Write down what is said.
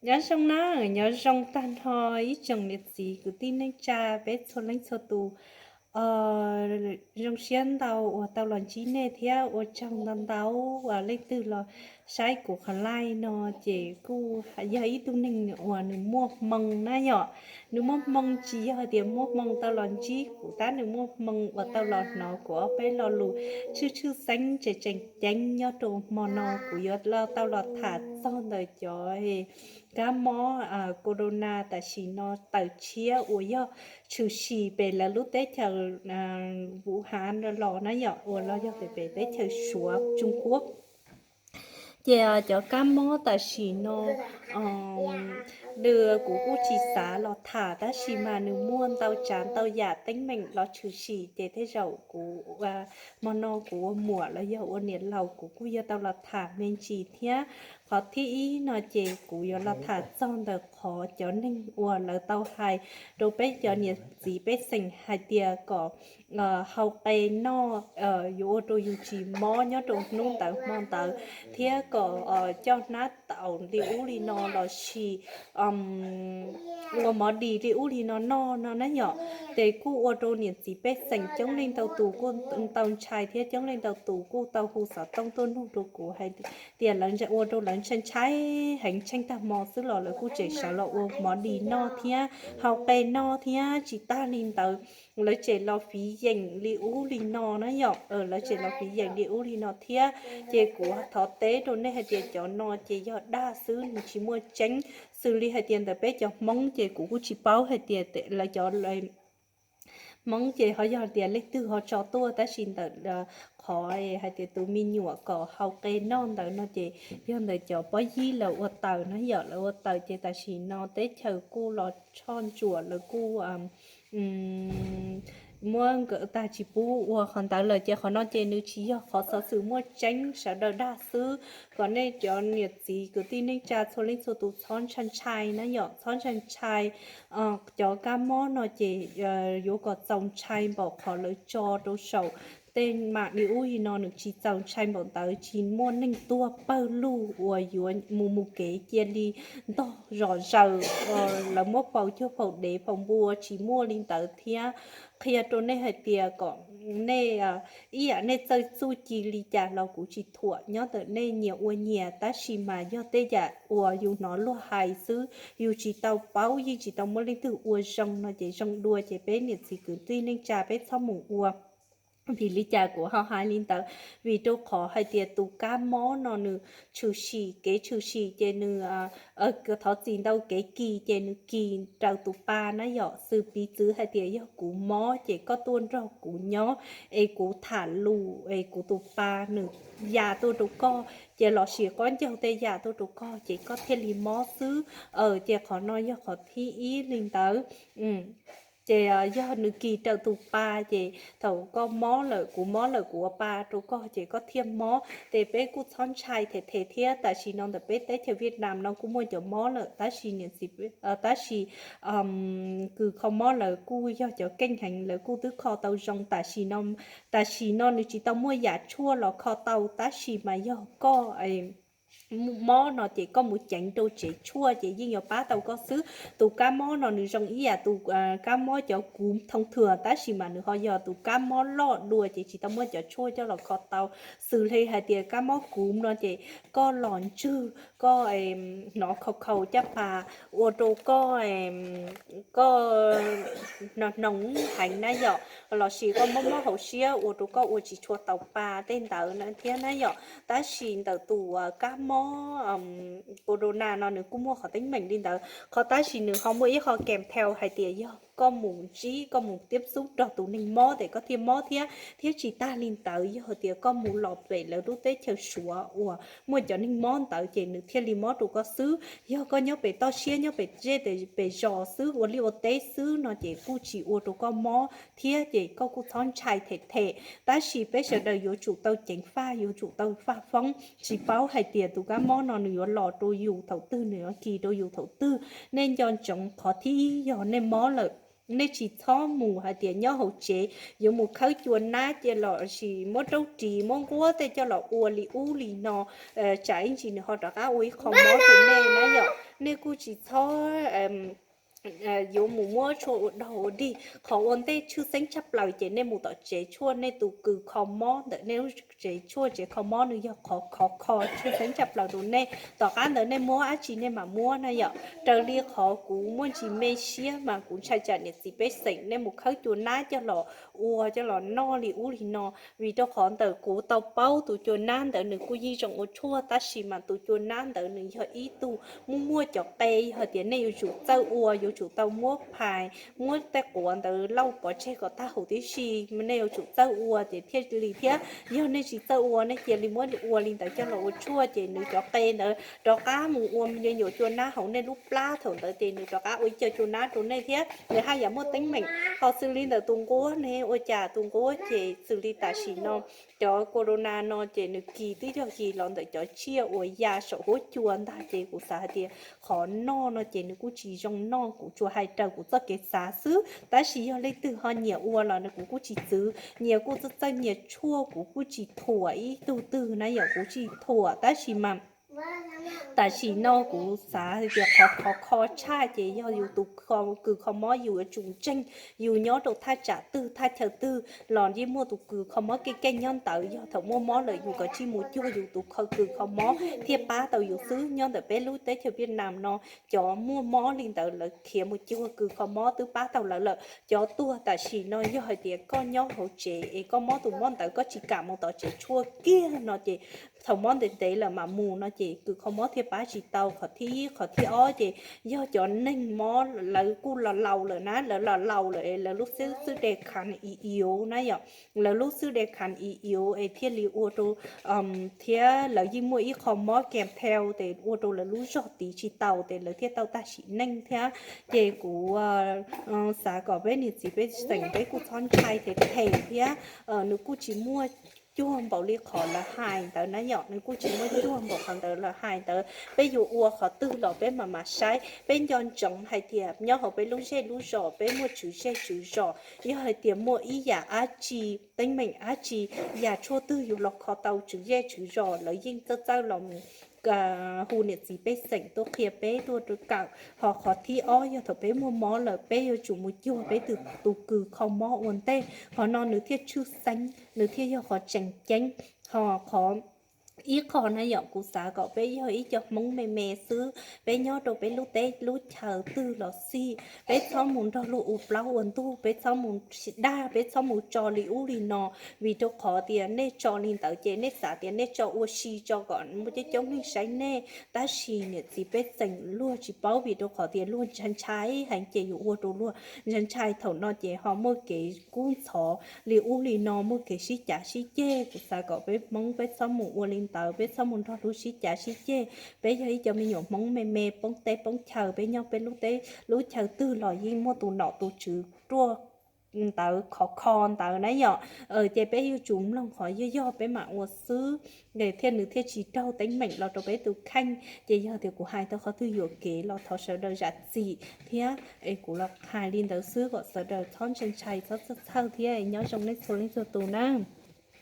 Nyob zoo na, nyob zoo tag nrho ib tsoom niam txiv kwv tij neej tsa peb txhua leej txhua tus. Zoo siab ntau uas tau los ntsib nej thiab ua tsaug ntau ntau. Leej twg los saib kuv qhov live no ces kuj yog ib tug neeg uas nws muaj hmoo na yom. Nws muaj hmoo tsis yog tias muaj hmoo tau los ntsib kuv tab nws muaj hmoo uas tau los hnov kuv ob peb lo lus tshwj tshwj xeeb tseem tseem ceeb nyob rau hmo no kuv yuav tau los tham txog ntawm cov kab mob corona tam sim no tawm tshiab uas yog tshwm sim pem lawv lub teb chaws Wuhan los na yom, uas los yog pem pem teb chaws Suav Tsuj Kuab. Ces cov kab mob tam sim no nws kuv kuj tsis xav los tham tab sis mas nws muaj ntau tsav ntau yam teeb meem los tshwm sim ces tej zaum kuv hmo no kuv ua muam los yog ua niam laus kuv kuj yuav tau los tham me ntsis thiab. Qhov thib ib no ces kuv yuav los tham txog ntawm qhov cov neeg uas lawv tau hais rau peb cov niam txiv pej xeem hais tias kom hau qe noj yuav ua rau yus tsis mob nyob rau hnub ntawd hmo ntawd, thiab kom coj hnab taum li ub li no los sis ua mov dis li ub li no noj no na yom. Ces kuj ua rau niam txiv pej xeem coob leej ntau tus kuj tau ntshai thiab coob leej ntau tus kuj tau hu xov tooj tuaj nug rau kuv hais tias lawv ua rau lawv ntshai ntshai heev, tsheej tag hmo xwb los lawv kuj tseem sawv los ua mov dis noj thiab hau qe noj thiab. Tsis tag li ntawd, lawv tseem los fiv yeem li ub li no na yom, lawv tseem los fiv yeem li ub li no thiab. Ces kuv thov teb rau nej hais tias cov no ces yog dag xwb, nws tsis muaj tseeb. Xws li hais tias ntawm peb cov Hmoob ces kuv kuj tsis paub hais tias lawv cov Hmoob ces ho yog tias leej twg ho tso tuaj, tab sis ntawm qhov hais tias tus me nyuam kom hau qe noj ntawd no ces yog ntawm cov pob yib lawv ua taws na yom, lawv ua taws ces tam sim no teb chaws kuj los tshoj ntsuam, lawv kuj muab nkawd tag tsis pub ua qhov ntawd lawm. Ces qhov no ces nws tsis yog qhov xov xwm muaj tseeb, sawv daws dag xwb. Kom nej cov niam txiv kwv tij neej tsa txhua leej txhua tus txhob ntshai ntshai na yom, txhob ntshai ntshai. Cov kab mob no ces yuav kom txaus ntshai npaum qhov lawv tso rau saum tej mam li ub li no, nws tsis txaus ntshai npaum ntawd, tsis muaj neeg tuag pawg lug uas yuav mus mus kev cia li ntog zom zaws, lawv muab faus cuag faus dev faus npua, tsis muaj li ntawd thiab. Qhia rau nej hais tias kom nej ib yam nej txawj txuj ci li cas los kuv tsis thuam, nyob ntawm nej nyias ua nyias, tab sis mas yog tej yam uas yus hnov luag hais xwb, yus tsis tau paub, yeej tsis tau muaj leej twg ua zoo no ces zoo dua ces peb niam txiv kwv tij neej tsa peb txhob mus ua. Vim li cas kuv ho hais li ntawd? Vim rau qhov hais tias tus kab mob no nws tshwm sim, kev tshwm sim ces nws thov txim ntau, kev kis ces nws kis raws tus pa na yom. Xws piv txwv hais tias yog kuv mob ces koj tuaj nrog kuv nyob es kuv tham lus es kuv tus pa nws ya tuaj rau koj ces los sis qab ncaug tej ya tuaj rau koj ces koj thiaj li mob xwb. Ces qhov no yog qhov thib ib li ntawd. Ces yog nws kis raws tus pa ces thaum koj mob lawm, kuv mob lawm, kuv ua pa rau koj ces koj thiaj mob. Ces peb kuj txhob ntshai them them thiab. Tam sim no ntawm peb teb chaws Vietnam no kuj muaj cov mob lawm, tab sis niam txiv, tab sis kws kho mob lawv kuj yog cov keej heev, lawv kuj twb kho tau zoo. Tam sim no, tam sim no nws tsis tau muaj yam tshuaj los kho tau, tab sis mas yog koj mob no ces koj mus ceev rau tsev tshuaj ces yeej yuav pab tau koj xwb. Tus kab mob no nws zoo ib yam tus kab mob cov kuv thooj thuam, tab sis mas nws ho yog tus kab mob loj dua ces tsis tau muaj cov tshuaj coj los kho tau. Xws li hais tias kab mob kuv no ces koj los ntswg, koj hnov khaus khaus caj pas, ua rau koj, koj hnoos heev na yom, los sis koj mob mob hauv siab ua rau koj ua tsis tshua tau pa tej ntawd thiab na yom. Tab sis ntawm tus kab mob corona no nws kuj muaj qhov teeb meem li ntawd, qhov tab sis nws ho muaj ib qho kèm theo hais tias yog koj mus ntsib, koj mus tiếp xúc nrog tus neeg mob ces koj thiaj mob thiab. Thiab tsis tag li ntawd, yog tias koj mus los pem lawv lub teb chaws Suav uas muaj cov neeg mob ntawd ces nws thiaj li mob rau koj xwb. Yog koj nyob pem toj siab, nyob pem zej pem zos xwb, ua liaj ua teb xwb no ces kuj tsis ua rau koj mob thiab, ces koj kuj txhob ntshai them them. Tab sis peb sawv daws yuav tsum tau ceev faj, yuav tsum tau faj foob, tsis paub hais tias tus kab mob no nws yuav los rau yus thaum twg, nws yuav kis rau yus thaum twg. Nej nco ntsoov qhov thib ib, yog nej mob lawm, nej tsis txhob mus hais tias nyob hauv tsev yuav mus khawb cua nab cia los sis muab raub ris muab nquab tej coj los ua li ub li no, tsam ib ntsis nws ho rov qab ua ib qho mob rau nej na yom. Nej kuj tsis txhob yuav mus muab tshuaj ua dog ua dig. Qhov ua ntej tshwj xeeb tshaj plaws ces nej mus tom tsev tshuaj, nej tus kws kho mob ntawm nej lub tsev tshuaj tsev kho mob nws yog qhov khov kho tshwj xeeb tshaj plaws rau nej. Tom qab ntawd nej muab dab tsi nej mam muab na yom. Raws li qhov kuv muaj ntsis me siab mas kuv ntshai tsam niam txiv pej xeem nej mus khawb cua nab coj los ua coj los noj li ub li no. Vim rau qhov ntawm kuv tau paub tus cua nab ntawd nws kuj yeej zoo ua tshuaj, tab sis mas tus cua nab ntawd nws yog ib tug muaj muaj cov qe, yog hais tias nej yuav tsum txawj ua yuav tsum tau muab phais, muab tej quav ntawd lauj pov tseg kom tag huv tib si, nej yuav tsum txawj ua ces thiaj li thiab. Yog nej tsis txawj ua nej cia li muab ua li ntawd coj los ua tshuaj ces nws cov qe ntawd rov qab mus ua me nyuam cua nab hauv nej lub plab, thaum ntawd ces nws rov qab ua ib co cua nab rau nej thiab, nws haj yam muaj teeb meem. Ho xws li ntawm tus nquab ne, ua cas tus nquab ces xws li tam sim no cov corona no ces nws kis twb yog kis los ntawm cov tsiaj uas ya saum huab cua ntag, ces kuv xav hais tias qhov noj no ces nws kuj tsis zoo noj. Kuv tsuas hais raws kuv txoj kev xav xwb, tab sis yog leej twg ho nyiam ua los kuv kuj tsis txwv, nyias kuj txawj txawj nyias tshuaj, kuv kuj tsis thuam ib tug twg na yom, kuv tsis thuam, tab sis mas tam sim no kuv xav hais tias qhov khov kho tshaj ces yog yus tus kws kho mob yus yuav tsum ntseeg, yus nyob rau thaj tsam twg thaj chaw twg los yeej muaj tus kws kho mob keej keej nyob ntawd. Yog thaum muaj mob lawm yus kom tsij mus cuag yus tus kws kho mob thiaj pab tau yus xwb. Nyob ntawm peb lub teb chaws Viaj Nam no, cov muaj mob li ntawd lawv khiav mus cuag kws kho mob twb pab tau lawv lawm. Cov tuag tam sim no yog hais tias koj nyob hauv tsev es koj mob tus mob ntawd koj tsis kam mus tom tsev tshuaj kiag no ces thaum mob ntev ntev lawm mam mus no ces kws kho mob thiaj pab tsis tau. Qhov thib ib, qhov thib ob ces yog cov neeg mob lawv kuj los laus lawm na, lawv los laus lawm lawv lub xib xwb de khav ib iuv na yom, lawv lub xib de khav ib iuv es thiaj li ua rau thiab lawv yeej muaj ib qho mob kem theu ces ua rau lawv lub zog tiv tsis tau ces lawv thiaj tau tag sim neej thiab. Ces kuv xav kom peb niam txiv pej xeem peb kuj txhob ntshai them them thiab. Nws kuj tsis muaj cuag npaum li qhov lawv hais ntawd na yom, nws kuj tsis muaj cuag npaum qhov ntawd lawv hais ntawd. Peb yuav ua qhov twg los peb mam mam saib. Peb nco ntsoov hais tias nyob hauv peb lub zej lub zos peb muaj tswv zej tswv zos, yog hais tias muaj ib yam dab tsi, teeb meem dab tsi, yam tshuaj twg yus los kho tau tswv zej tswv zos lawv yeej txawj txawj los hu niam txiv pej xeem tuaj qhia peb tuaj kawm. Ho qhov thib ob yog thaum peb muaj mob lawm peb yuav tsum mus cuag peb tus kws kho mob ua ntej, qhov no nws thiaj tshwj xeeb, nws thiaj yog qhov tseem ceeb. Ho qhov ib qho na yom, kuv xav kom peb yog ib co Hmoob me me xwb, peb nyob rau peb lub teb lub chaw twg los xij, peb txhob mus nrog luag ua plaub ua ntug, peb txhob mus dag, peb txhob mus tso li ub li no. Vim rau qhov tias nej tso li ntawd ces nej xav tias nej tso ua si tso kom muaj coob coob neeg saib nej, tab sis niam txiv pej xeem luag tsis paub, vim rau qhov tias luag ntshai ntshai heev ces yuav ua rau luag ntshai ntshai. Thaum no ces ho muaj kev kub ntxhov li ub li no, muaj kev sib cav sib ceg. Kuv xav kom peb Hmoob peb txhob mus ua li ntawd, peb txhob mus nrog luag sib cav sib ceg. Peb yog ib co me nyuam Hmoob me me poob teb poob chaw, peb nyob peb lub teb lub chaw twg los yeej muaj tus nom tus tswv ruaj ntawd khov kho ntawd na yom. Ces peb yuav tsum mloog qhov yog yog peb mam ua xwb, thiaj nws thiaj tsis raug teeb meem los rau peb tus kheej. Ces yog tias kuv hais tau qhov twg yuam kev los thov sawv daws zam txim thiab, es kuv los hais li ntawd xwb kom sawv daws txhob ntshai ntshai txhob txhawj txhawj thiab. Nyob zoo nej txhua leej txhua tus na.